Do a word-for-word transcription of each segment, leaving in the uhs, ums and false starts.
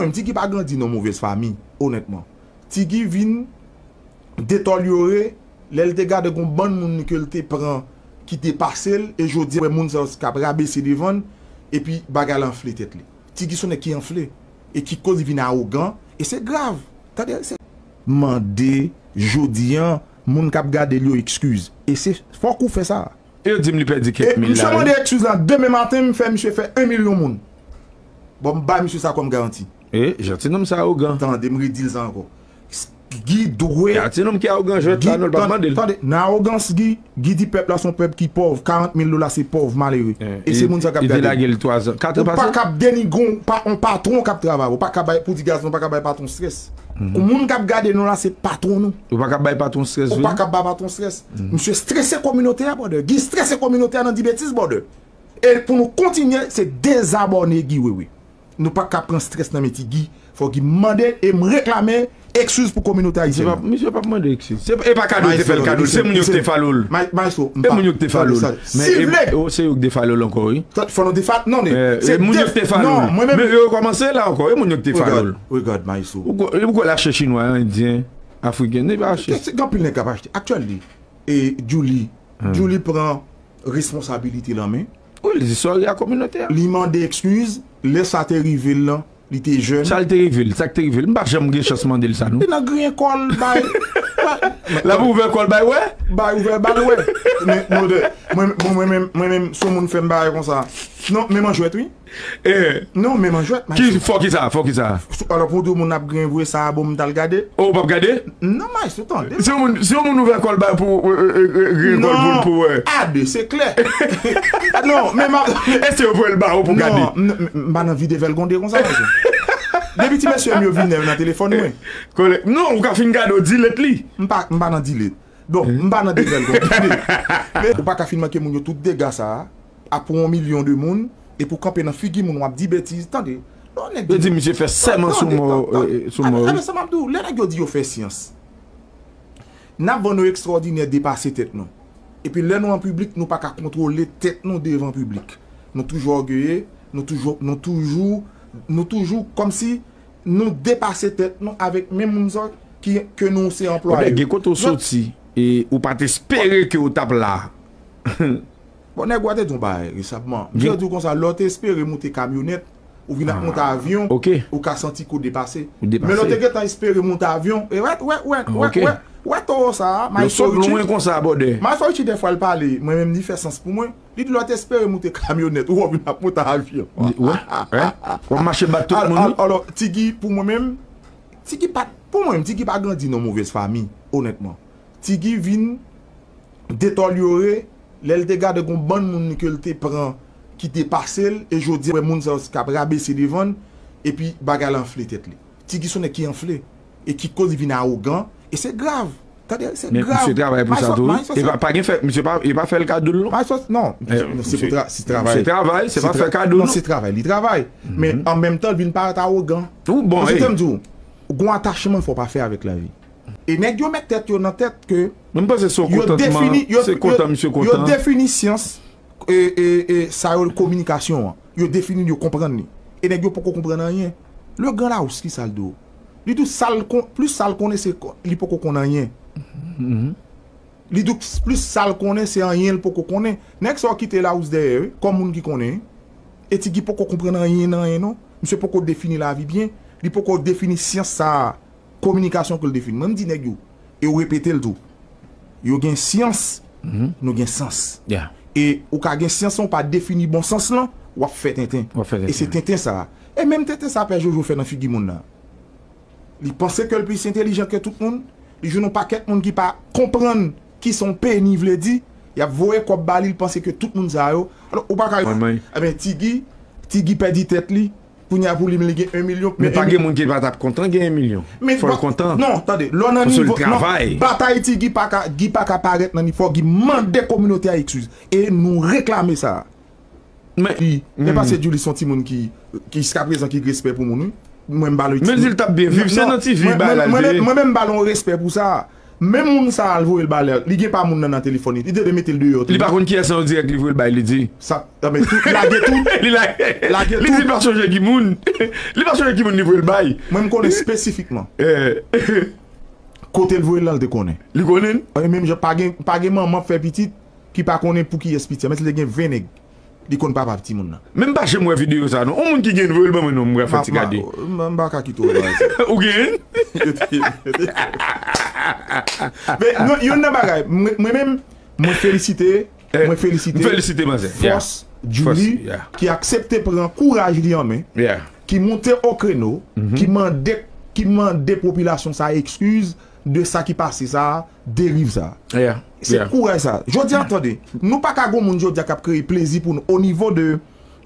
Menm Ti Guy pa grandi nan movèz fanmi, onètman. Ti Guy vin detòlyore lè l te gade gon bann moun ke l te pran ki depase l, e jodi a, wè moun sa yo k ap rabese devan l, epi bagay la anfle tèt li. Ti Guy se yon nèg ki anfle, e ki koz li vin awogan, e se grav. Tande, se mande jodi a, moun k ap gade l yo eskiz. E se, fòk ou fè sa. E yo di m li pèdi kèk mil la, wi. Misye mande eskiz la, demen maten, m fè misye fè yon milyon moun. Bon, m bay misye sa kòm garanti. E, jan ti nonm sa awogan. Tande, m redi l sa ankò. Guy dwe. Ya, ti nonm ki awogan jwèt la, non, l p ap mande l. Tande, nan awogans Guy, Guy di pèp la se yon pèp ki pòv, karant mil dola se pòv, malere. E se moun sa k ap gade. Li te lage l twa zan, kat an pase. Ou pa ka ap denigre yon pa-, yon patwon k ap travay. Ou pa ka bay, pou di Gazman pa ka bay patwon strès. Moun k ap gade nou la se patwon nou. Ou pa ka bay patwon strès, wi. Ou pa ka bay patwon strès. Misye strese kominote a, brother. Guy strese kominote a nan di betiz, brother. E pou nou kontinye, se dezabòne Guy Wewe. Nou pa ka pran strès nan men Ti Guy. Fò Guy mande e m reklame eskiz pou kominote ayisyèn nan. Misye p ap mande eskiz. Se, e pa kado yo te fè l kado, se moun yo ki te falo l. Maestro, m pa. E moun yo ki te falo l. Men e, o, se yo ki te falo l ankò, wi. Fò nou te falo, non, men se moun yo ki te falo l. Men yo rekòmanse la ankò, e moun yo ki te falo l. Regard, Maestro. Ou kwè, ou kwè l achte chinwa, endyen, afriken, li pa achte. Gen anpil nèg k ap achte. Actually, e Julie, Julie pran responsabilite l an men. Wi, li di sòri a kominote a. Li mande eskiz, lè sa te rive l lan, li te jèn. Sa l te rive l, sa k te rive l? M pa janm gen chans mande l sa, non. Li nan griyen kò l, bay. L ap ouvè kò l, bay wè? Bay ouvè, ba l wè. Men, mwen, mwen, mwen, mwen menm, mwen menm, si yon moun fè m bagay konsa. Non, men m an jwèt, wi. Eh. Non, men m an jwèt, Maestro. Ki, fò ki sa, fò ki sa? Alò, pou di w moun ap griyen vre sa, bon, m t al gade. Oh, w p ap gade? Non, Maestro, tande. Si yon moun, si yon moun ouvè kò l ba pou, eh, eh, eh, eh, griyen kò l pou, pou, eh. A de, se klè. Non, men ma. Èske yo voye l ba ou pou gade? Non, m, m, m pa nan vide vèlgonde konsa, Maestro. Depi ti mesye m yo vin nan telefòn mwen. Kole, non, ou ka fin gade, w delete li. M pa, m pa nan delete. Bon, m pa nan de vèlgonde. Men ou pa ka fin manke moun yo tout dega sa a. A pou yon milyon de moun, epi w kanpe nan figi moun, w ap di betiz. Tande, lè yon nèg di. Yo di misye fè sèman sou mò, eh, sou mò, wi. Sa m ap di w, lè nèg yo di yo fè syans, n ap vann nou ekstwòdinè, depase tèt nou. Epi lè nou an piblik, nou pa ka kontwole tèt nou devan piblik. Nou toujou ògeye, nou toujou, nou toujou, nou toujou kòmsi nou depase tèt nou avèk menm moun sa ki, ke nou se anplwaye. Gen kote w soti, e ou pa t espere ke w t ap la. Bon, nèg ou a te di yon bagay resaman. M te di w konsa, lè w te espere moute kamyonèt, ou vin ap monte avyon, ou ka santi ke w depase. Men lè w te gentan espere moute avyon, e wè, wè, wè, wè, wè, wè towo sa a, Maestro Richie. Lè w sot lwen konsa, brother. Maestro Richie, dèfwa, l pale, mwen menm, li fè sans pou mwen. Li di lè w te espere moute kamyonèt, ou wè w vin ap moute avyon. Wè, wè. W ap mache bat tout moun, wi. Alò, Ti Guy, pou mwen menm, Ti Guy pa, pou mwen menm, Ti Guy pa grandi nan movèz fanmi, onètman. Ti Guy vin detòlyore lè l te gade gon bann moun ke l te pran ki depase l, e jodi a, wè moun sa yo k ap rabese devan l, epi bagay la anfle tèt li. Ti Guy se yon nèg ki anfle, e ki koz li vin awogan, e se grav. Tande, se grav. Men misye travay pou sa tou, wi. E pa, pa gen fè, misye pa, e pa fè l kado l, non. Maestro, non. Non, se pou tra-, se travay. Se travay, se pa fè kado, non. Non, se travay, li travay. Men an menm tan, l vin parèt awogan. Ou bon, paske tann di w, gon atachman fò w pa fè avèk lavi. E nèg yo met tèt yo nan tèt ke. Men m panse se yon kontantman, se kontan misye kontan. Yo defini syans, e, e, e, sa yo kominikasyon an. Yo defini l, yo konprann li. E nèg yo poko konprann anyen. Le Grand Larousse, ki sa l di w? Li di w sa l kon-, plis sa l konnen, se ko-, li poko konn anyen. Li di w plis sa l konnen, se anyen l poko konnen. Nèg sa yo kite Larousse dèyè, wi, kòm moun ki konnen. E Ti Guy poko konprann anyen nan anyen, non. Misye poko defini lavi byen. Li poko defini syans sa a. Kominikasyon ke l defini. Mwen, m di nèg yo, e w repete l tou. Yo gen syans, nou gen sans. E ou ka gen syans lan, ou pa defini bon sans lan, w ap fè tenten. W ap fè tenten. E se tenten sa a. E menm tenten sa a Pè Jojo fè nan figi moun nan. Li panse ke l plis entelijan ke tout moun. Li jwenn yon pakèt moun ki pa konprann kisa yon peni vle di. Y ap voye kòb ba li, li panse ke tout moun sa yo. Alò, ou pa ka. Ebyen, Ti Guy, Ti Guy pèdi tèt li. Kounye a pou li menm li gen yon milyon. Men pa gen moun ki pa t ap kontan gen yon milyon. Fò l kontan. Non, tande, lè w nan nivo, non, batay Ti Guy pa ka, Guy pa ka parèt nan nivo, fò Guy mande kominote a eskiz. E nou reklame sa. Men, men paske Julie se yon timoun ki, ki jiskaprezan ki gen respè pou moun, wi. Mwen m ba l yon ti. Men l di l t ap byen viv, se nan ti vi bagay la l te ye. Mwen menm m ba l yon respè pou sa. Menm moun sa a, al voye l ba li, li gen pa moun nan nan telefòn li. Li te dwe mete l deyò tou. Li pa konn kiyès nan yo dirèk li voye l bay, li di. Sa, a, men tout, lage tout. Li la, lage li di li pa sonje ki moun. Li pa sonje ki moun li voye l bay. Mwen, m konnen espesifikman. Kote l voye l la, l te konnen. Li konnen? E menm jan, pa gen, pa gen manman ap fè pitit ki pa konnen pou kiyès pitit a. Menm si l te gen ven nèg. Li konn papa timoun nan. Men m pa janm wè videyo sa non. On moun ki gen voye l ban mwen non, m pral fè ti gade. M pa ka kite w wè bagay sa. Ou gen? Men youn nan bagay, mwen menm, mwen felisite, mwen felisite fòs Djouly ki aksepte pran kouraj li an men, ki monte o kreno, ki mande, ki mande popilasyon sa a ekskiz de sa ki pase sa a, deriv sa. Se kouraj sa. Jodi a, tande, nou pa ka gon moun jodi a k ap kreye plezi pou nou o nivo de,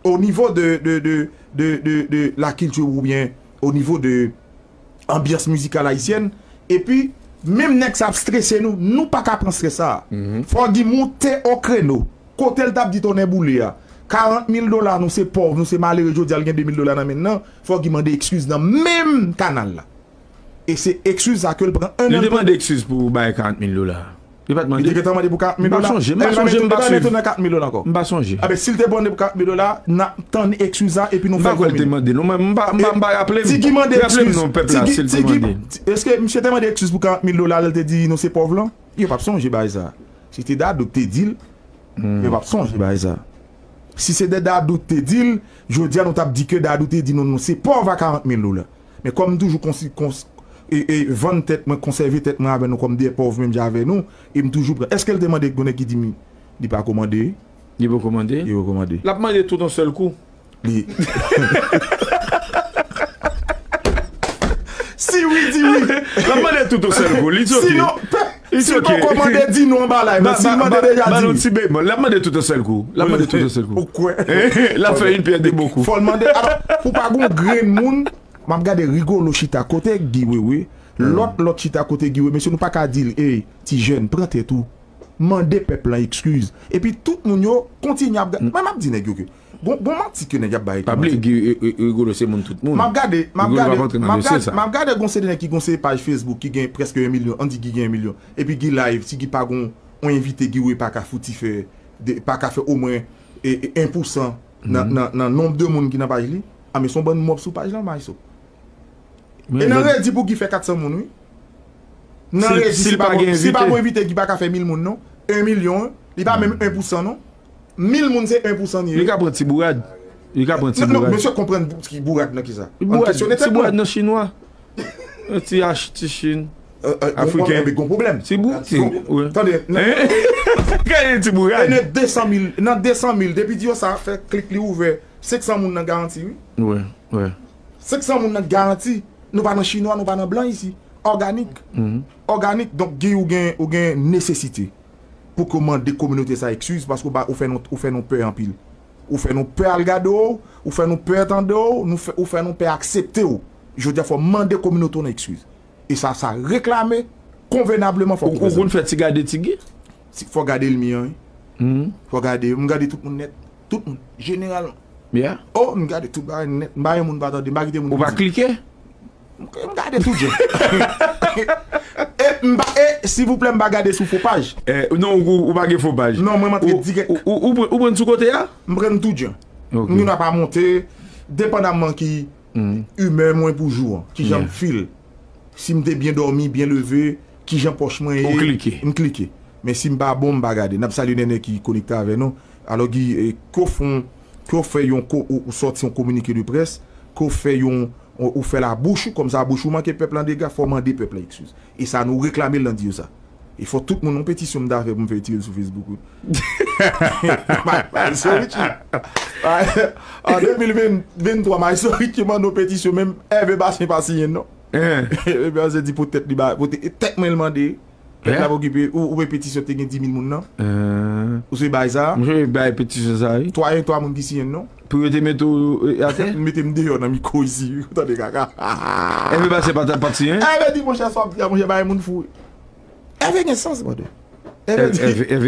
o nivo de, de, de, de, de, de lakilti oubyen o nivo de anbyans mizikal ayisyèn. Epi, menm nèg sa ap strese nou, nou pa ka pran strès sa. Fò Guy monte o kreno. Kote l t ap di tonnè boule a? Karant mil dola, nou se pòv, nou se malere, jodi a l gen de mil dola nan men l nan. Fò Guy mande ekskiz nan menm kanal la. E se ekskiz sa ke l pran. Li te mande ekskiz pou bay karant mil dola. Li pa t mande. Li te gentan mande pou karant mil dola. M pa sonje, m pa sonje, m pa swiv. Li pa mete nan karant mil dola ankò. M pa sonje. Enben, si l te mande pou karant mil dola, n ap tann ekskiz sa epi nou fè l fòmil. M pa kwè l te mande non, mwen, m pa, m pa, m pa raple m. Ti Guy mande ekskiz. Raple m non, pèp la, si l te mande. Eske misye te mande ekskiz pou karant mil dola lè l te di nou se pòv lan? Yo p ap sonje bagay sa. Si te Dadou k te di l, yo p ap sonje bagay sa. Si se te Dadou k te di l, jodi a nou t ap di ke Dadou te di nou, nou se pòv a karant mil dola. Men kòm m toujou konsi, kons, e, e, vann tèt mwen, konsève tèt mwen avè nou kòm de pòv menm jan avè nou, e m toujou pran. Èske l te mande gon nèg ki di m li pa ko mande? Li poko mande? Li poko mande. L ap mande tout yon sèl kou. Li. Si wi, di wi. L ap mande tout yon sèl kou. Li di oke. Sinon, pèp, si l poko mande, di nou anba live la. Si l mande deja, di wi. Ba nou ti bemòl. L ap mande tout yon sèl kou. L ap mande tout yon sèl kou. Ou kwè? L ap fè une pierre deux coups. Fò l mande. Alò, pou pa gon grenn moun, m ap gade Rigolo chita kote Guy Wewe. Lòt, lòt chita kote Guy Wewe. Mesye, nou pa ka di l, ey, ti jèn, pran tèt ou. Mande pèp lan ekskiz. Epi tout moun yo kontinye ap gade. Mwen, m ap di nèg yo ke gon, gon manti ke nèg y ap bay. Pa bliye, Guy, e, e, Rigolo se moun tout moun. M ap gade, m ap gade, m ap gade, m ap gade gon seri nèg ki gon seri paj Facebook ki gen prèske yon milyon, ann di Guy gen yon milyon. Epi Guy live, si Guy pa gon yon envite, Guy Wewe pa ka fouti fè, de, pa ka fè omwen, e, e, en pou san nan, nan, nan nonb de moun ki nan paj li. A, men se yon bann mòb sou paj lan, Maestro. E nan redi pou Guy fè kat san moun, wi. Nan redi, si pa gon, si pa gon envite, Guy pa ka fè mil moun, non. En milyon, li pa menm en pou san, non. Mil moun, se en pou san li ye. Li ka pran ti bourad. Li ka pran ti bourad. Non, non, mesye konprann ki bourad nan kisa? Ann kesyone tèt nou. Ti bourad nan chinwa. Ti H, ti Chin. Afriken. Enben, gon pwoblèm. Ti bou, ti, wi. Tande, nan, gade ti bourad. E nan de san mil, nan de san mil, depi di yo sa fè klik li ouvè, senk san moun nan garanti, wi. Wi, wi. Senk san moun nan garanti. Nou pa nan chinwa, nou pa nan blan isi. Òganik. Òganik. Donk, Guy, ou gen, ou gen nesesite pou ke w mande kominote sa ekskiz paske w ba, ou fè nou, ou fè nou pè anpil. Ou fè nou pè al gade w, ou fè nou pè tande w, nou fè, ou fè nou pè aksepte w. Jodi a, fò w mande kominote w nan ekskiz. E sa, sa reklame konvenableman, fò w konn fè ti gade ti Guy. Fò w gade l mi an, wi. Fò w gade, m gade tout moun nèt. Tout moun, jeneralman. Oh, m gade tout bagay nèt. M pa yon moun pa tande, m pa kite moun. Ou pa klike? M gade tout jan. E, m pa, e, silvouplè, m pa gade sou fo paj. Non, ou, ou pa gen fo paj. Non, mwen, m antre dirèk. Ou, ou, ou pran sou kote a? M pran tout jan. M gen dwa pa monte, depandamman ki imè mwen pou jou an, kijan m feel. Si m te byen dòmi, byen leve, kijan pòch mwen ye, m klike. Men si m pa bon, m pa gade. N ap salye Nènè ki konekte avè nou. Alò, Guy, ke w fè yon, ke w fè yon, ou sòti yon kominike de près, ke w fè yon, ou fè labouch ou, kòmsi bouch ou manke pèp lan dega, fò w mande pèp lan ekskiz. E sa, nou reklame l nan di yo sa. E fò tout moun, yon petisyon m ta fè pou m fè retire l sou Facebook, wi. Maestro Richie. An de mil venntwa, Maestro Richie mande yon petisyon, menm Hervé Bastien pa siyen l non. Hervé Bastien di pou tèt li, ba, pou tèt mwen l mande. Pèp la pa okipe, ou, ou wè petisyon te gen dis mil moun nan. Ou se bay sa? M se bay petisyon sa, wi. Twa, gen twa moun ki siyen l non. Pou yo te mete w atè? Mete m deyò nan mikwo isi, wi. Tande kaka. Hervé Bastien pa t ap pati, en? Hervé di, monchè, sa w ap di a, monchè, bay moun fou. Hervé gen sans, brother. Hervé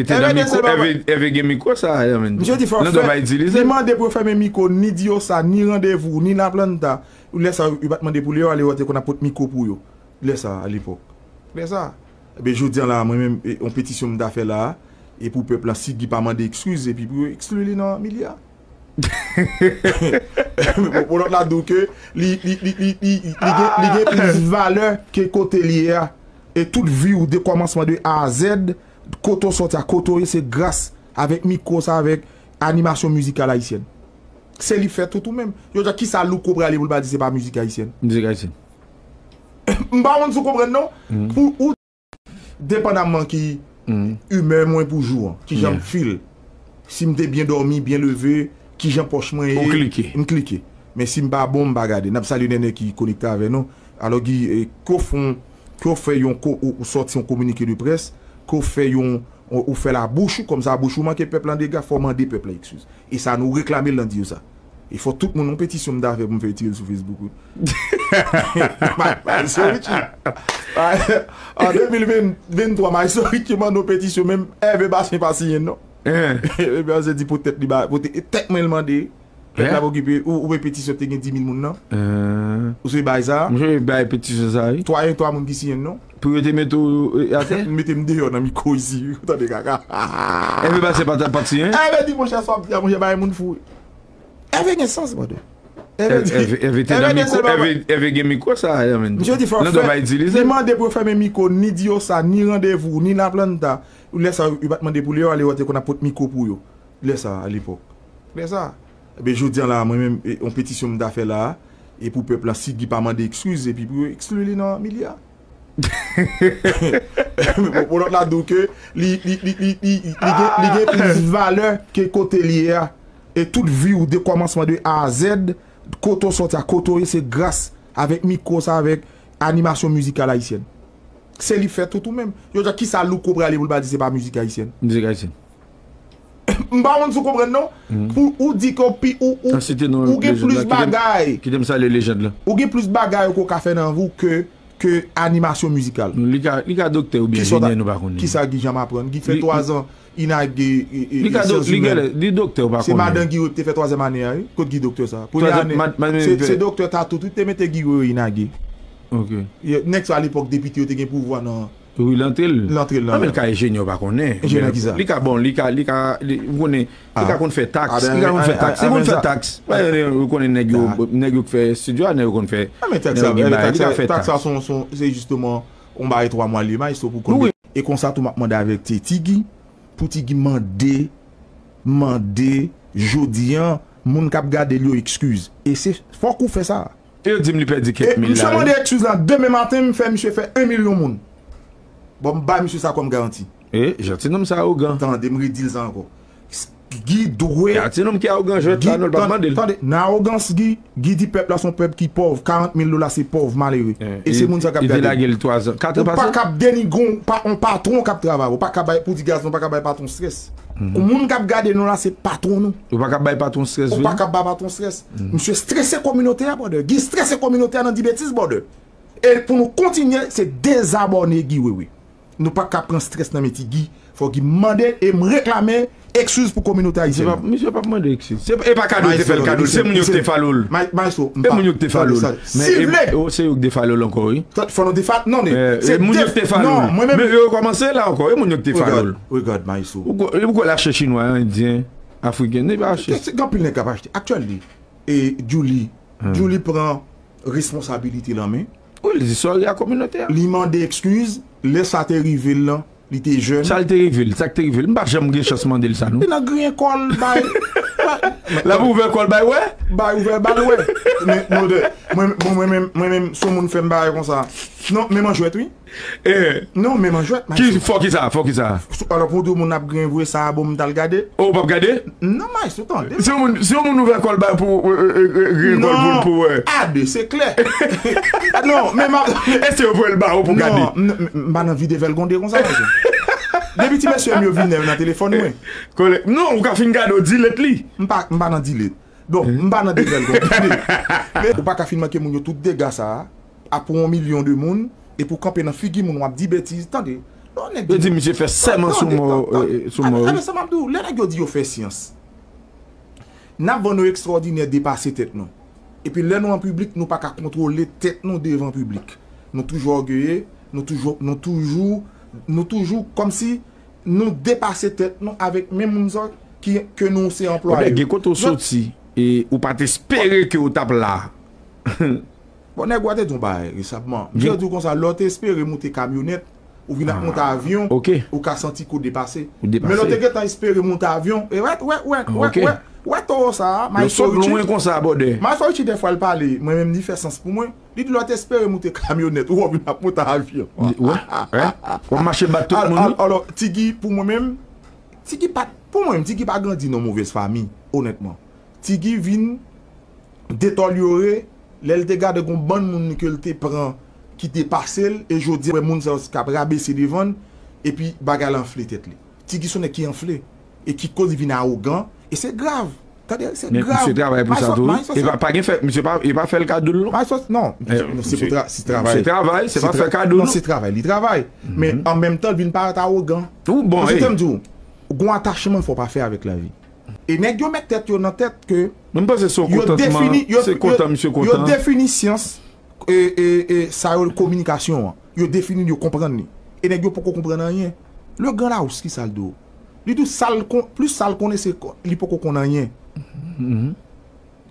gen sans. Hervé gen mikwo sa a, menm. Misye di fò fè, li mande pou yo fèmen mikwo, ni di yo sa, ni randevou, ni laplanta. Lè sa, yo pa t mande pou Leo ale, yo te konn ap pot mikwo pou yo. Lè sa, alepòk. Lè sa, Ebyen, jodi a la, mwen menm, e, yon petisyon m ta fè la, e pou pèp la, si Guy pa mande ekskiz, epi pou yo ekskli li nan milye a. Pou lòt la di w ke li, li, li, li, li, li gen, li gen plis valè ke kote li ye a. E tout vi w, de kòmansman de A a Z, kote w sòti a, kote w ye, se gras avèk mikwo sa, avèk animasyon mizikal ayisyèn. Se li fè tout ou menm. Yo di, kisa Louko prale pou l pa di se pa mizik ayisyèn? Mizik ayisyèn. M pa konn si w konprann non. Pou ou, depandamman ki imè mwen pou jou an, kijan m feel. Si m te byen dòmi, byen leve, kijan pòch mwen ye, m klike. Men si m pa bon, m pa gade. N ap salye Nènè ki konekte avè nou. Alò Guy, e, ke w fè yon, ke w fè yon, ke w, ou sòti yon kominike de près, ke w fè yon, ou, ou fè labouch ou, kòmsa bouch ou manke pèp lan dega, fò w mande pèp la ekskiz. E sa nou reklame l nan di yo sa. E fò tout moun, yon petisyon m ta fè pou m fè retire l sou Facebook wi. Maestro Richie. An de mil venntwa, Maestro Richie mande yon petisyon, menm Hervé Bastien pa siyen l non. Hervé Bastien di pou tèt li ba, pou tèt mwen l mande. Pèp la pa okipe, ou, ou wè petisyon te gen dis mil moun nan? Ou se bay sa? M se bay petisyon sa wi. Twa, gen twa moun ki siyen l non. Pou yo te mete w, e, atè? Mete m deyò nan mikwo isi wi, ou tande kaka. Hervé Bastien pa t ap pati, en? Hervé di, monchè, sa w ap di a, monchè, bagay moun fou wi. Hervé gen sans, brother. Hervé di, Hervé, Hervé te nan mikwo, Hervé, Hervé gen mikwo sa a, menm. Misye di fò fè, li mande pou yo fèmen mikwo, ni di yo sa, ni randevou, ni laplanta. Lè sa, yo pa t mande pou Leo ale, yo te konn ap pot mikwo pou yo. Lè sa, alepòk. Lè sa. Ebyen, jodi a la, mwen menm, e, yon petisyon m ta fè la, e pou pèp la, si Guy pa mande ekskiz, epi pou yo ekskli li nan milye a. Pou, pou lòt la di w ke li, li, li, li, li, li gen, li gen plis valè ke kote li ye a. E tout vi w, de kòmansman de A a Z, kote w sòti a, kote w ye, se gras avèk mikwo sa, avèk animasyon mizikal ayisyèn. Se li fè tout ou menm. Yo di, kisa Louko prale pou l pa di se pa mizik ayisyèn? Mizik ayisyèn. M pa konn si w konprann non. Pou ou di ke w pi, ou, ou, ou gen plis bagay. Kite m salye lejand lan. Ou gen plis bagay ke w ka fè nan vi w ke, ke animasyon mizikal. Li ka, li ka doktè oubyen enjenyè, nou pa konnen. Kisa Guy janm aprann? Guy fè twa zan INAGE, e, e, li ka do-, li genlè, li doktè, ou pa konnen. Se madan Guy Wewe ki te fè twazyèm ane a wi. Kot Guy doktè sa? Premye ane, se, se doktè Tatout wi ki te mete Guy Wewe INAGE. Ok. Nèg sa alepòk depite yo te gen pouvwa nan Wi, l antre l. L antre l nan. Nan men l ka enjenyè, ou pa konnen. Enjenyè nan kisa? Li ka bon, li ka, li ka, li, ou konnen, li ka konn fè taks, li ka konn fè taks. Li konn fè taks. Ou konnen nèg yo, nèg yo k fè estidyo a, nèg yo konn fè, nèg yo gen bagay, li ka fè taks. Taks la, se, se, se jisteman yon bagay twa mwa li ye, maestro, pou konn. E konsa tou m ap mande avèk Ti, Ti Guy, pou Ti Guy mande, mande, jodi a, moun k ap gade l yo ekskiz. E se, fòk ou fè sa. E yo di m li pèdi kèk mil la wi. Misye mande ekskiz la, demen maten m fè misye fè en milyon moun. Bon, m bay misye sa kòm garanti. E, jan ti nonm sa awogan. Tande, m redi l sa ankò. Guy dwe. Jan ti nonm ki awogan, jwèt la, non, l p ap mande l. Tande, nan awogans, Guy, Guy di pèp la se yon pèp ki pòv, karant mil dola se pòv, malere. E se moun sa k ap gade. Li te lage l twa zan, kat an pase. Ou pa kab denigre yon pa-, yon patwon k ap travay. Ou pa kab bay, pou di Gazman pa kab bay patwon strès. Moun k ap gade nou la, se patwon nou. Ou pa kab bay patwon strès vre. Ou pa kab bay patwon strès. Misye strese kominote a, brother. Guy strese kominote a nan di betiz, brother. E pou nou kontinye, se dezabòne Guy Wewe. Nou pa ka pran strès nan men Ti Guy. Fò Guy mande e m reklame ekskiz pou kominote ayisyèn nan. Misye p ap mande ekskiz. Se, e pa kado yo te fè l kado. Se moun yo ki te falo l. Se moun yo ki te falo l. Men, e, o, se yo ki te falo l ankò, wi. Fò nou te falo, non, men se moun yo ki te falo l. Men yo rekòmanse la ankò. E moun yo ki te falo l. Ou kwè, ou kwè l achte chinwa, endyen, afriken, li pa achte. Gen anpil nèg k ap achte. Actually, e Djouly, Djouly pran responsabilite l an men. Wi, li di sòri a kominote a. Li mande ekskiz, lè sa te rive l lan, li te jèn. Sa l te rive l, sa k te rive l. M pa janm gen chans mande l sa, non. Li nan griyen kò l, bay. L ap ouvè kò l, bay wè? Bay ouvè, ba l wè. Men, mwen, mwen, mwen, mwen, mwen, mwen, se yon moun fè m bagay konsa. Non, men m an jwèt, wi. Eh. Non, men m an jwèt, ki, fò ki sa, fò ki sa? Alò, pou di moun ap griyen vre, sa a bon, m t al gade. Oh, ou p ap gade? Non, maestro, tande. Si yon moun, si yon moun ouvè kò l ba pou, eh, eh, eh, griyen kò l pou, pou, eh. A de, se klè. Non, men m ap. Èske yo voye l ba ou pou gade? Non, m, m, m pa nan vide vèlgonde konsa, maestro. Depi ti mesye m yo vin nan telefòn mwen. Kole-, non, ou ka fin gade, ou delete li. M pa, m pa nan delete. Bon, m pa nan delete vèlgonde. Men ou pa ka fin manke moun yo tout dega sa a, a pou yon milyon de moun, epi w kanpe nan figi moun, w ap di betiz, tande. Lè nèg yo di misye fè sèman sou mò, eh, sou mò, wi. Tande sa m ap di w, lè nèg yo di yo fè syans, n ap vann nou ekstwòdinè depase tèt nou. Epi lè nou an piblik, nou pa ka kontwole tèt nou devan piblik. Nou toujou ògeye, nou toujou, nou toujou Nou toujou kòmsi nou depase tèt nou avèk menm moun sa ki, ke nou se anplwaye. Gen kote w soti e ou pa t espere ke w t ap la. Bon, nèg ou a te di yon bagay resapman. M te di w konsa, lè w te espere moute kamyonèt, ou vin ap monte avyon, ou ka santi ke w depase. Men lè w te gentan espere moute avyon, e wè, wè, wè, wè, wè, wè towo sa a, Maestro Richie. Maestro Richie, dèfwa, l pale, mwen menm, li fè sans pou mwen. Li di lè w te espere moute kamyonèt, ou wè w vin ap monte avyon. Wè, wè. W ap mache bat tout moun, wi. Alò, Tigi, pou mwen menm, Tigi pa, pou mwen menm, Tigi pa grandi nan movèz fanmi, onètman. Tigi vin detòlyore lè l te gade gon bann moun ke l te pran ki depase l, e jodi a wè moun sa yo k ap rabese devan l, epi bagay la anfle tèt li. Tigi se yon nèg ki anfle, e ki koz li vin awogan, e se grav. Tande, se grav. Men misye travay pou sa tou, wi. E pa, pa gen fè, misye pa, e pa fè l kado l, non. Maestro, non, non, se pou tra-, se travay. Se travay, se pa fè kado l, non. Se travay, li travay. Men an menm tan, l vin parèt awogan. Ou bon, paske tann di w, gon atachman fò w pa fè avèk lavi. E nèg yo met tèt yo nan tèt ke men m panse se yon kontantman, se kontan misye kontan. Yo defini syans, e, e, e, sa yo kominikasyon an. Yo defini l, yo konprann li. E nèg yo poko konprann anyen. Le Grand Larousse, ki sa l di w? Li di w sa l kon-, plis sa l konnen, se ko-, li poko konn anyen.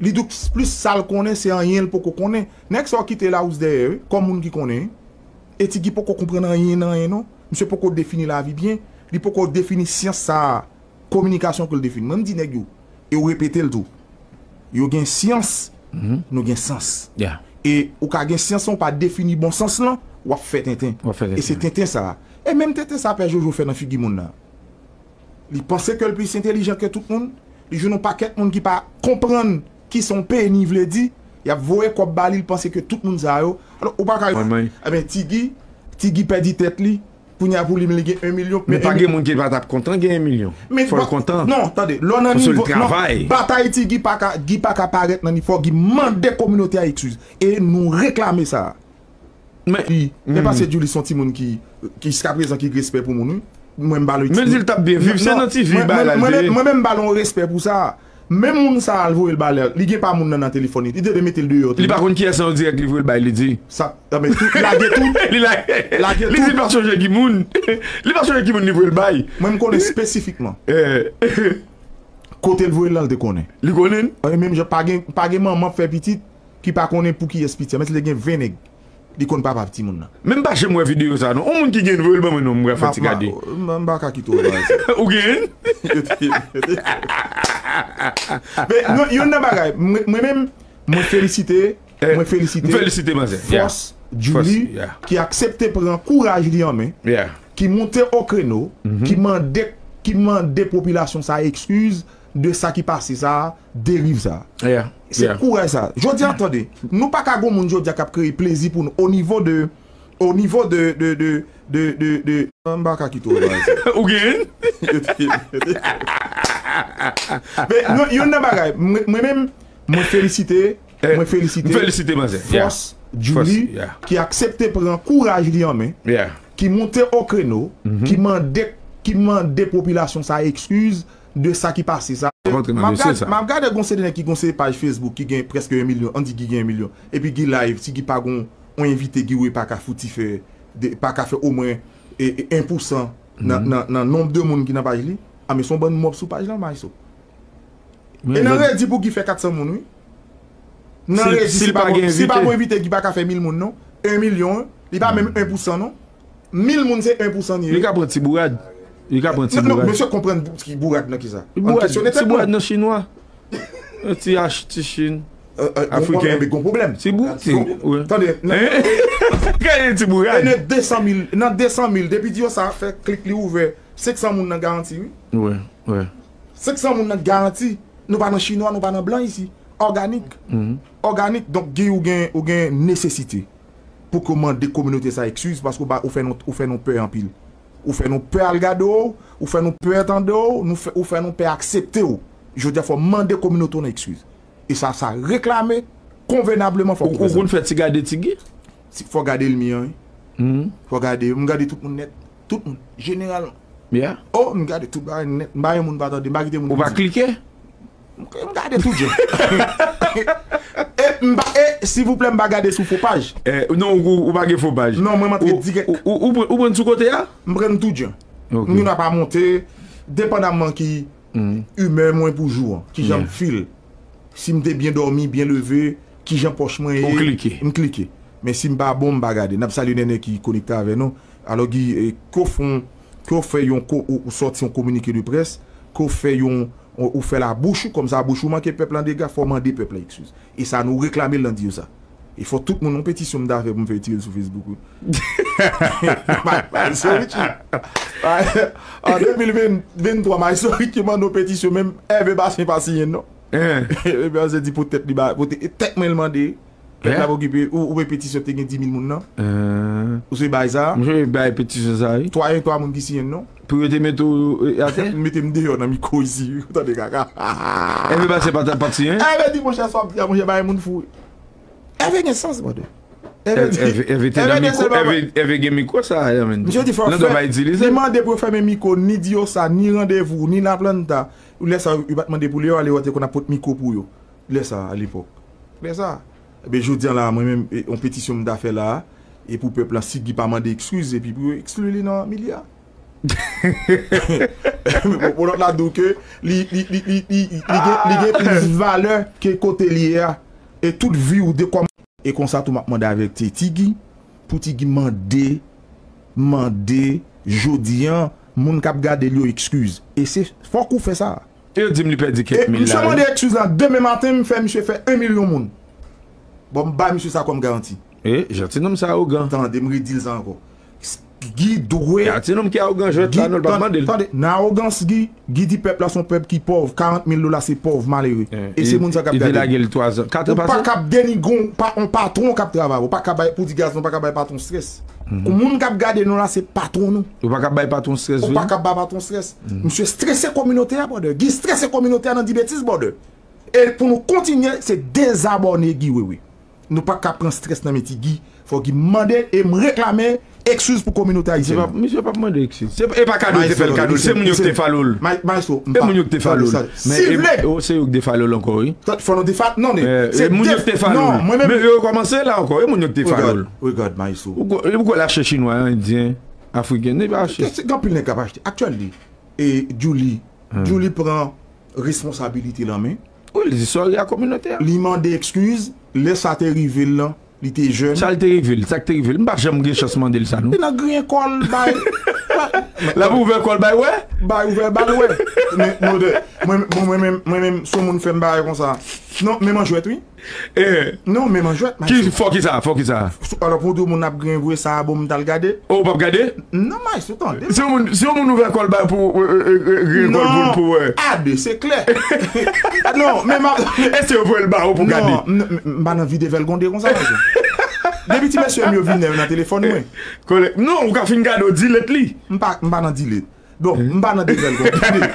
Li di w plis sa l konnen, se anyen l poko konnen. Nèg sa w kite Larousse dèyè, wi, kòm moun ki konnen, wi. E Tigi poko konprann anyen nan anyen, non. Misye poko defini lavi byen. Li poko defini syans sa a. Kominikasyon ke l defini. Mwen, m di nèg yo, e w repete l tou. Yo gen syans, nou gen sans. E ou ka gen syans lan, ou pa defini bon sans lan, w ap fè tenten. W ap fè tenten. E se tenten sa a. E menm tenten sa a Pè Jojo fè nan figi moun nan. Li panse ke l plis entelijan ke tout moun. Li jwenn yon pakèt moun ki pa konprann kisa yon peni vle di. Y ap voye kòb ba li, li panse ke tout moun sa yo. Alò, ou pa ka. Ebyen, Tigi, Tigi pèdi tèt li. Kounye a pou li menm li gen en milyon. Men pa gen moun ki pa t ap kontan gen en milyon. Fò l kontan. Non, tande, lè w nan nivo, non, batay Tigi pa ka, Gi pa ka parèt nan nivo, fò Gi mande kominote a ekskiz. E nou reklame sa. Men li, men pase Djouly se yon timoun ki, ki jiskaprezan ki gen respè pou moun, wi. Mwen m ba l yon. Men l di l t ap byen viv, se nan T V bagay la l te ye. Mwen menm m ba l yon respè pou sa. Menm moun sa a l voye l ba lè, li gen pa moun nan nan telefòn li. Li te dwe mete l deyò tou. Li pa konn kiyès nan yo dirèk li voye l bay, li di. Sa, men tout, lage tout. Li la, lage tout. Li di l pa sonje ki moun. Li pa sonje ki moun li voye l bay. Mwen m konnen espesifikman. Kote l voye l la, l te konnen. Li konnen? E menm jan pa gen, pa gen manman ap fè pitit ki pa konnen pou kiyès pitit. Menm si l te gen ven nèg. Li konn papa timoun nan. Men m pa janm wè videyo sa non. Yon moun ki gen voye l ban mwen non, m pral fè ti gade. M pa ka kite w wè sa. Ou gen? Men yon, yon nan bagay, mwen, mwen menm, mwen felisite, mwen felisite, m felisite manzè. Fòs Djouly ki aksepte pran kouraj li an men, ki monte o kreno, ki mande, ki mande popilasyon sa ekskiz de sa ki pase sa, deriv sa. Se kouraj sa. Jodi a, tande, nou pa ka gon moun jodi a k ap kreye plezi pou nou o nivo de, o nivo de, de, de, de, de, de, m pa ka kite w wè sa. Ou gen? Men, yon, yon nan bagay, mwen, mwen menm, mwen felisite, mwen felisite, m felisite manzè. Fòs Djouly ki aksepte pran kouraj li an men, ki monte o kreno, ki mande, ki mande popilasyon sa ekskiz de sa ki pase sa. M ap gad-, m ap gade gon seri de nèg ki gon seri paj Facebook ki gen prèske en milyon, ann di ki gen en milyon. Epi ki live, si ki pa gon yon envite ki wè pa ka fouti fè, de, pa ka fè omwen, e, e, en pousan nan, nan, nan nonb de moun ki nan paj li. A, men se yon bann mòb sou paj lan, Maestro. E nan redi pou ki fè kat san moun, wi. Nan redi, si pa gon, si pa gon envite ki pa ka fè mil moun, non. En milyon, wi. Li pa menm en pousan, non. Mil moun se en pousan li ye. Li ka pran ti bourad. Li ka pran ti bourad. Non, non, mesye konprann ki bourad nan kisa? Bourad, ti bourad nan chinwa. Ti H, ti Chin. Afriken. Gon pwoblèm. Ti bourad. Tande, nan, ti bourad. E nan de san mil, nan de san mil, depi di yo sa, fè klik li ouvè, senk san moun nan garanti, wi. Wi, wi. Senk san moun nan garanti. Nou pa nan chinwa, nou pa nan blan isi. Òganik. Òganik, donk, Guy, ou gen, ou gen nesesite pou ke w mande kominote sa ekskiz, paske ou ba, ou fè nou, ou fè nou pè anpil. Ou fè nou pè al gade w, ou fè nou pè tande w, nou fè, ou fè nou pè aksepte w. Jodi a, fò w mande kominote w nan ekskiz. E sa, sa reklame konvenableman, fò w prezan. Ou konn fè ti gade ti Guy? Fò w gade l, mi an, wi. Fò w gade, m gade tout moun nèt. Tout moun, jeneralman. Oh, m gade tout bagay nèt. M pa gen moun pa tande, m pa kite moun. Ou pa klike? M gade tout jan. E m pa, e, silvouplè, m pa gade sou fo paj. Eh, non, ou, ou pa gen fo paj. Non, mwen, m antre dirèk. Ou, ou, ou, ou pran sou kote a? M pran tout jan. Ok. M gen dwa pa monte, depandamman ki imè mwen pou jou an, ki jan m Yeah. feel. Si m te byen dòmi, byen leve, ki jan pòch mwen ye, Ou klike. M klike. Men si m pa bon, m pa gade. N ap salye Nènè ki konekte avè nou. Alò, Guy, eh, ke w fè yon, ke w fè yon ko, ou, ou sòti yon kominike de près, ke w fè yon, ou, ou fè labouch ou, kòmsi bouch ou manke pèp la dega, fò w mande pèp la ekskiz. E sa, nou reklame l nan di yo sa. E fò tout moun, yon petisyon m ta fè pou m fè retire l sou Facebook, wi. Ba, ba, so Richie. Ba, an de mil venntwa, Maestro Ricky mande yon petisyon, menm Hervé Bastien pa siyen, non. Hein. Hervé Bastien di pou tèt li, ba, pou tè-, tèt mwen l mande. Pèp la pa okipe, ou, ou wè petisyon te gen dis mil moun nan. Hein. Ou se bay sa? Mwen bay petisyon sa, wi. Twa, gen twa moun ki siyen, non. Pou yo te mete w, eh, atè? Mete m deyò nan mikwo isi, wi, ou tande kaka. Hervé Bastien pa t ap siyen? Hervé di, monchè, sa w ap di a, monchè, bay moun fou. Hervé gen sans, brother. Hervé di, Hervé te Hervé nan gen mikwo, sèlman Hervé, Hervé gen mikwo sa, a, men. Misye di fò Nan dwa fè, pa itilize. Li mande pou yo fèmen mikwo, ni di yo sa, ni randevou, ni laplanta. Lè sa, yo pa t mande pou Leo ale, yo te konn ap pot mikwo pou yo. Lè sa, alepòk. Lè sa. Ebyen, jodi an la, mwen menm, e, yon petisyon m ta fè la, e pou pèp la, si Guy pa mande ekskiz, epi pou yo ekskli li nan milye a. Pou lòt la, di w ke li, li, li, li, li, li gen, li gen plis valè ke kote li ye a. E tout vi w de kòm. E konsa tou, m ap mande avèk Ti, Ti Guy, pou Ti Guy mande, mande, jodi an, moun k ap gade l yo ekskiz. E se, fòk ou fè sa. Yo di m li pèdi E kèk mil misye la, mande wi. ekskiz la, demen maten, m fè misye fè yon milyon moun. Bon, m bay misye sa kòm garanti. E, jan ti nonm sa awogan. Tande, m redi l sa ankò. Guy dwe. Ya ti nonm ki awogan, jwèt la, non, l pa mande l. Tande, nan awogans, Guy, Guy di pèp la se yon pèp ki pòv. Karant mil dola se pòv, malere. E se moun sa k ap gade. Li te lage l twa zan, kat Ou an pa pase. K ap denigre yon pa, yon patwon k ap travay. Ou pa ka bay, pou di Gazman pa ka bay patwon strès. Moun k ap gade nou la, se patwon nou. Ou pa ka bay patwon strès, Ou vre. Pa ka bay patwon strès. Misye strese kominote a, brother. Guy strese kominote a nan di betiz, brother. E pou nou kontinye, se dezabòne Guy Wewe. Nou pa ka pran strès nan men Ti Guy. Fò Guy mande e m reklame ekskiz pou kominote Misye ayisyèn. pa, misye pa mande ekskiz. Se, e pa kado yo te fè l kado. Se moun yo ki te falo l. Maestro, E moun yo ki te falo l. Men si e, vle. O, se yo ki te falo l ankò, wi. Fò nou te falo, non, E, e moun yo ki te falo l. Men yo kòmanse la ankò. E moun yo ki te falo l. Regard, Maestro. Ou ko-, ou kwè l achte chinwa, endyen, afriken, li pa achte. Gen anpil nèg k ap achte. Actually, e Julie, Julie pran responsabilite l an men. Wi, li di sòri a kominote a. Li mande ekskiz, lè sa te rive l lan, li te jèn. Sa l te rive l, sa k te rive l. M pa janm gen chans mande l sa, non. Li nan griyen kò l, bay. L ap ouvè kò l, bay, wè. Bay ouvè, ba l wè. Men, mwen, mwen, mwen, mwen, mwen, mwen menm, si yon moun fè m bagay konsa. Non, menm an jwèt, wi. Eh. Non, menm an jwèt, Ki fò ki sa, fò ki sa. Alò, pou di moun ap griyen vre, sa a bon, m t al gade. Oh, w p ap gade? Non, Maestro, tande. Si yon moun, si yon moun ouvè kò l bay pou, eh, eh, eh, griyen kò l pou, pou wè. A de, se klè. Non, men m ap. E si yo voye l ba ou pou gade? Non, m, m, m pa nan vide vèlgonde konsa, Maestro. Depi ti mesye m yo vin nan telefòn mwen. Kole-, non, ou ka fin gade, ou delete li. M pa, m pa nan delete. Bon, m pa nan devèlgonde.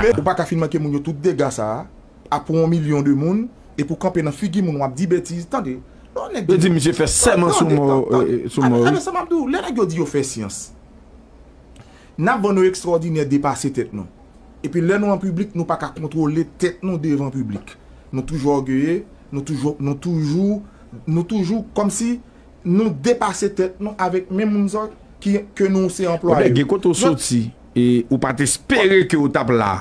Men ou pa ka fin manke moun yo tout dega sa a, a pou yon milyon de moun, e pou kanpe nan figi moun w ap di betiz, tande. Non, nèg Yo di misye fè sèman sou mò, eh, sou mò, wi. Sa m ap di w, lè nèg yo di yo fè syans. N ap vann nou ekstwòdinè depase tèt nou. Epi lè nou an piblik, nou pa ka kontwole tèt nou devan piblik. Nou toujou ògeye, nou toujou, nou toujou, nou toujou kòmsi nou depase tèt nou avèk menm moun sa ki, ke nou se anplwaye. Gen kote w soti, e ou pa t espere ke w t ap la.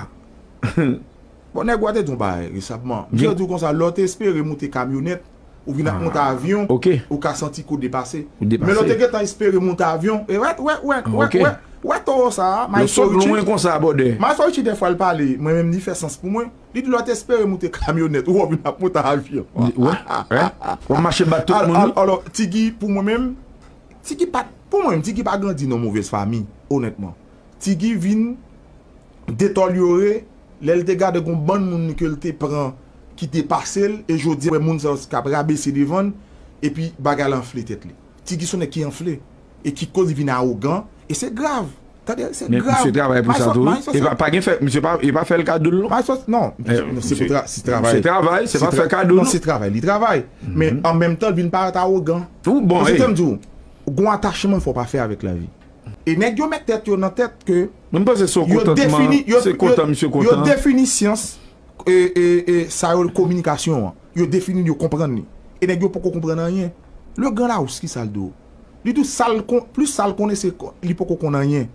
Bon, nèg ou a te di yon bagay resapman. M te di w konsa, lè w te espere moute kamyonèt, ou vin ap monte avyon, ou ka santi ke w depase. Men lè w te gentan espere moute avyon, e wè, wè, wè, wè, wè, wè towo sa a, Maestro Richie. Lè w sot lwen konsa, brother. Maestro Richie, dèfwa, l pale, mwen menm, li fè sans pou mwen. Li di lè w te espere moute kamyonèt, ou wè w vin ap moute avyon. Wè, wè. W ap mache bat tout moun, wi. Alò, Ti Guy, pou mwen menm, Ti Guy pa, pou mwen menm, Ti Guy pa grandi nan movèz fanmi, onètman. Ti Guy vin detòlyore lè l te gade gon bann moun ke l te pran ki depase l, e jodi a, wè moun sa yo k ap rabese devan l, epi bagay la anfle tèt li. Ti Guy se yon nèg ki anfle, e ki koz li vin awogan, e se grav. Tande, se grav. Men misye travay pou sa tou, wi. E pa, pa gen fè, misye pa, e pa fè l kado l, non. Non, se pou tra-, se travay. Se travay, se pa fè kado, non. Non, se travay, li travay. Men an menm tan, l vin parèt awogan. Bon, paske, tann m di w, gon atachman fò w pa fè avèk lavi. E nèg yo met tèt yo nan tèt ke. Men m panse se yon kontantman, se kontan misye kontan. Yo defini syans e, e, e, sa yo kominikasyon an. Yo defini l, yo konprann li. E nèg yo poko konprann anyen. Le Grand Larousse, ki sa l di w? Li di w sa l kon, plis sa l konnen, se ko- li poko konn anyen.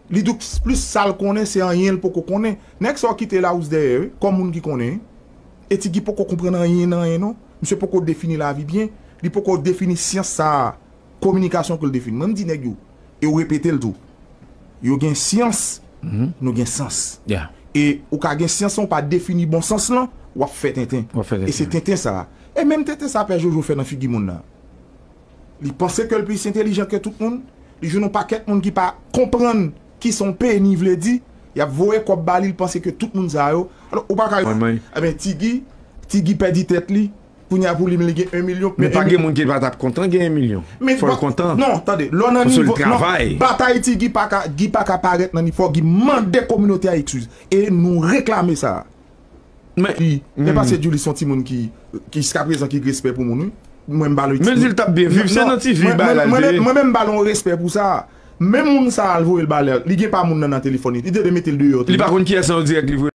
Li di w plis sa l konnen, se anyen l poko konnen. Nèg sa w kite Larousse dèyè, wi, kòm moun ki konnen. E Ti Guy poko konprann anyen nan anyen, non. Misye poko defini lavi byen. Li poko defini syans sa a. Kominikasyon ke l defini. Mwen, m di nèg yo, e w repete l tou. Yo gen syans, nou gen sans. E ou ka gen syans lan, ou pa defini bon sans lan, w ap fè tenten. E se tenten sa a. E menm tenten sa a Pè Jojo fè nan figi moun nan. Li panse ke l plis entelijan ke tout moun. Li jwenn yon pakèt moun ki pa konprann ki sa yon peni vle di. Y ap voye kòb ba li, li panse ke tout moun sa yo. Alò, ou pa ka. Ebyen, Ti Guy, Ti Guy pèdi tèt li. Kounye a pou li, li gen en milyon. Men pa gen moun ki pa t ap kontan gen en milyon. Fò l kontan. Non, tande, lè w nan nivo, non, batay Ti Guy pa ka, Guy pa ka parèt nan nivo, Guy mande kominote a eskiz. E nou reklame sa. Men li, men pase Djoulis se yon timoun ki, ki jiskaprezan ki gen respè pou moun, wi. Mwen, m ba l. Men di l t ap byen viv, se nan T V bagay la te ye. Mwen menm, m ba l yon respè pou sa. Men moun sa a, l voye l ba lè, li gen pa moun nan nan telefòn li. Li te dwe mete l deyò tou. Li pa konn kiyès nan yo dirèk li voye.